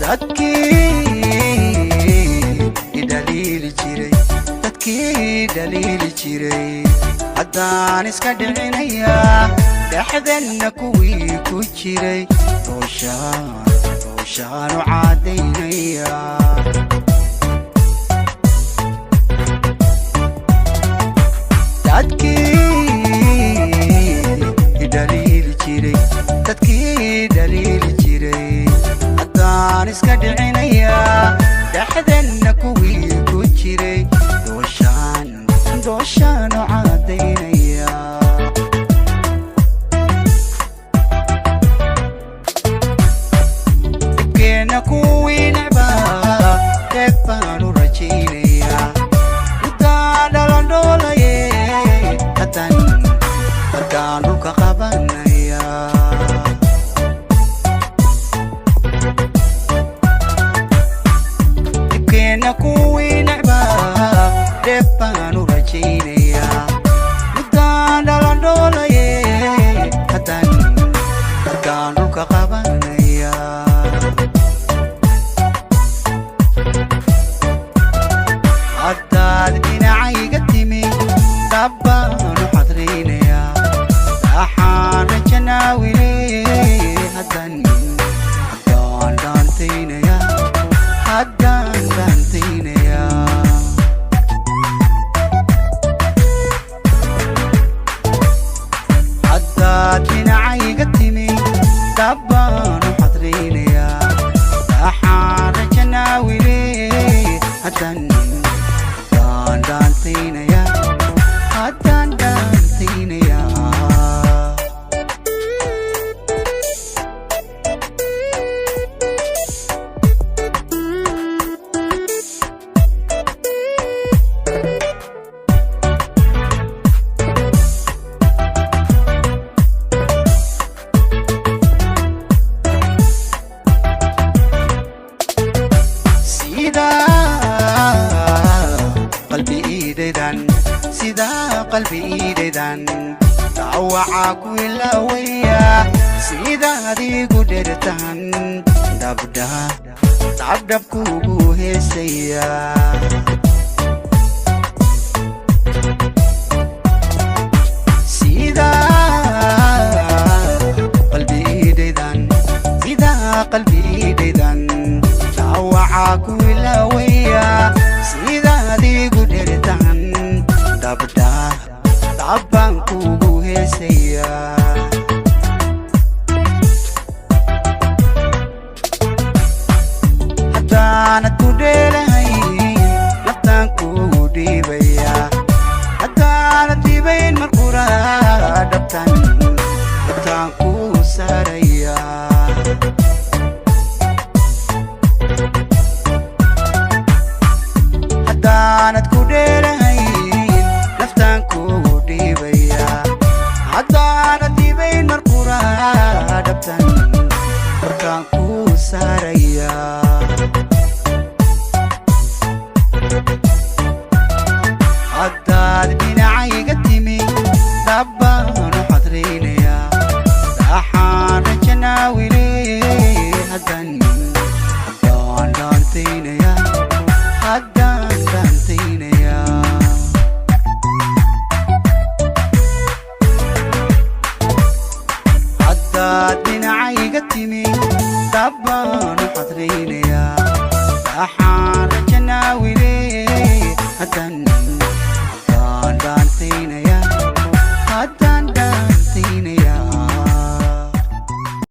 Dadkii idhaliili jiray, dadkii dhaliili jiray, haddaan iska dhicinayaa. Dhexdanna kuwii ku jiray, dooshaan dooshaanu caddaynaya. Dadkii idhaliili jiray, dadkii dhaliili jiray, haddaan iska dhicinayaa. Dhexdanna kuwii ku jiray, dooshaan dooshaanu caddaynaya. Dhibkeenna kuwii necbaa, dheeg baanu rajaynayaa. Intaan dhalandhoolaye, haddaan haddaan dhulka qabanaya. Dhibkeenna kuwii necbaa, dheeg baanu rajaynayaa. Muddaan dhalandhoolaye, haddaan haddaan dhulka qabanaya. Haddaad dhinacayga timi, dabbaanu xadraynayaa. Dhaxaan rajanaawile, haddaan haddaan dhaantaynaya, haddaan dhaantaynaya. Haddaad dhinacayga timi, dabbaanu xadraynayaa. Dhaxaan rajanaawile, haddaan haddaan dhaantaynaya, haddaan dhaantaynaya. Sidaa qalbi iidaydan, sidaa qalbi iidaydan, dhaawacaa ku ilaawaya. Sidaad igu dhertan, dhabdha dhabdhab kugu heesaya. Sidaa qalbi iidaydan, sidaa qalbi iidaydan, dhaawacaa ku ilaawaya. Sidaad igu dhertan, dhabdha dhabbaan kugu heesaya. Haddaanad ku dheelahayn, naftaan kugu dhiibaya. Haddaanad dhibayn mar qura, dhabtan dhabtaan kuu saaraya. Haddaanad ku dheelahayn, naftaan kugu dhiibaya. Haddaanad dhibayn mar qura, dhabtan dhabtaan kuu saaraya. Haddaad dhinacayga timi, dabbaanu xadraynayaa. Dhaxaan rajanaawile, haddaan haddaan dhaantaynaya, haddaan dhaantaynaya. Haddaad dhinacayga timi, dabbaanu xadraynayaa. Dhaxaan